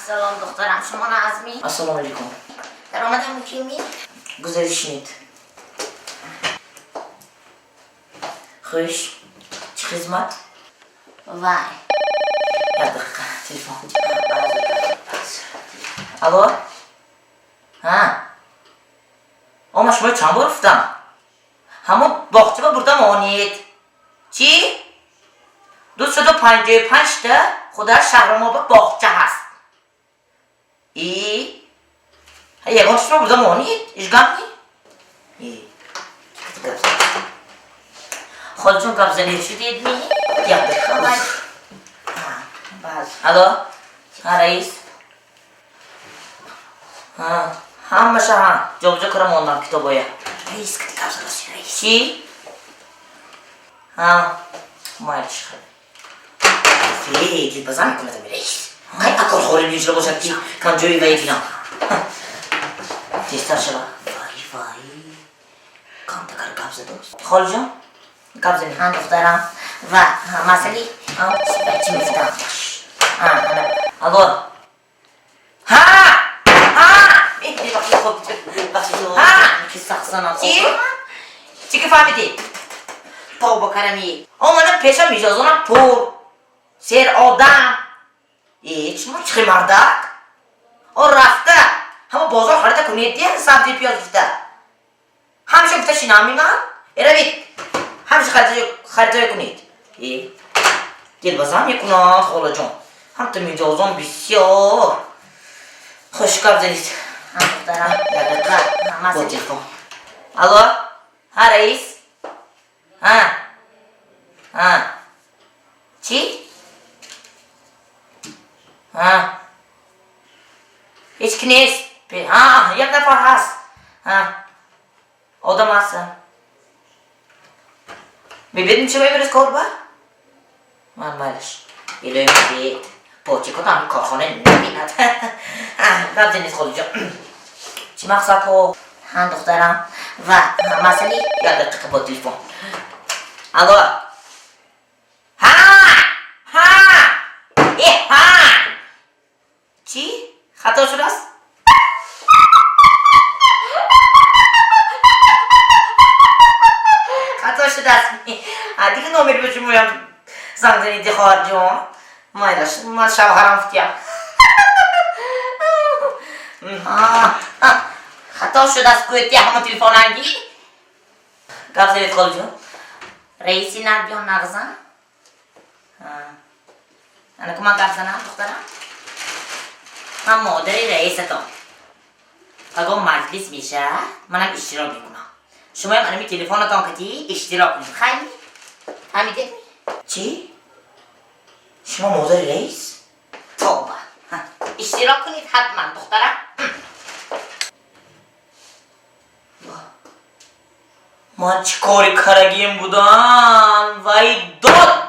Ассалом, духтарам, шумо нағзми? Ассалому алейкум. Даромадам мумкинми? Гузариш шинед. Хуш, чӣ хизмат? Вай. Як дақиқа, телефон. Алло? Ҳа. О, ман шуморо чанд бор гуфтам? Ҳамон боғчаба бурда монед. Чӣ? 255 та худа шаҳрмоба боғча ҳаст. И? Ягон шумо бурда монед? Ҳеҷ гап ни? И. Холаҷон, гап занед шудедми? Як дақиқа. Алло? Ҳа, раис? Ҳа, ҳамаша ҳа, ҷобаҷо кара мондам китобоя. Раис кати гап задоси, раис. Чӣ? Ҳа, майлиш хел. Фе, дилбаза мекунад ами раис. Қай акор хорӣ биҷра бошад ки ман ҷои вай бинам. Тезтар шава. Вай, вай. Камтакар гап задост. Холаҷон, гап занед. Ҳа, духтарам. Ва, масъали чӣ мегуфтам? Алло? Ҳа! Ҳа! Бахшид. Ҳа! Ки сахсанам. Чӣ? Чӣ ки фаҳмидӣ? Тавба карами. О, мана пешам мижозонам пур. Сер одам. Э, шумо чӣ хел мардак? О, рафта. Ҳама бозор харида кунед дия, сабзи пиёз гуфта. Ҳамеша гуфта шинам ман? Эравид. Ҳамеша харида кунед. Э, дилбазам мекунад, холаҷон. Ҳамта мижозон бисёр. Хуш, гап занед. Ҳа, духтарам. Як дақиқа. Бо Масъали телефон. Алло? Ҳа, раис? Ҳа? Ҳа. Чӣ? Ҳа. Ҳеҷ ки нест. Ҳа, як нафар ҳаст. Ҳа. Одам ҳаст. Мебинем чӣ мемирез корба? Ман майлиш. Илоҳи мебед. Почекотам корхона набинад. Гап занед, холаҷон. Чӣ мақсадҳо? Ҳа, духтарам. Ва, масъали Як дақиқа, бо телефон. Алло? Ҳа! Ҳа! Э, ҳа! Чӣ? Хато шудааст? Хато шудааст. Дига номер ба шумоям занг занеди, хоҳарҷон. Майлаш, ман шавҳарам футям. Хато шудааст гӯяд ҳама телефонанги. Гап занед, холаҷон. Раиси набиён нағзан? Ана ку ман гап занам, духтарам. Ман модари раисатон. Пагоҳ маҷлис мешавад, манам иштирок мекунам. Шумоям анами телефонатон кати иштирок кунед. Хайр? Фаҳмидед? Чӣ? Шумо модари раис? Тавба. Иштирок кунед ҳатман, духтарам. Ман чӣ кори карагим будам? Вай дод!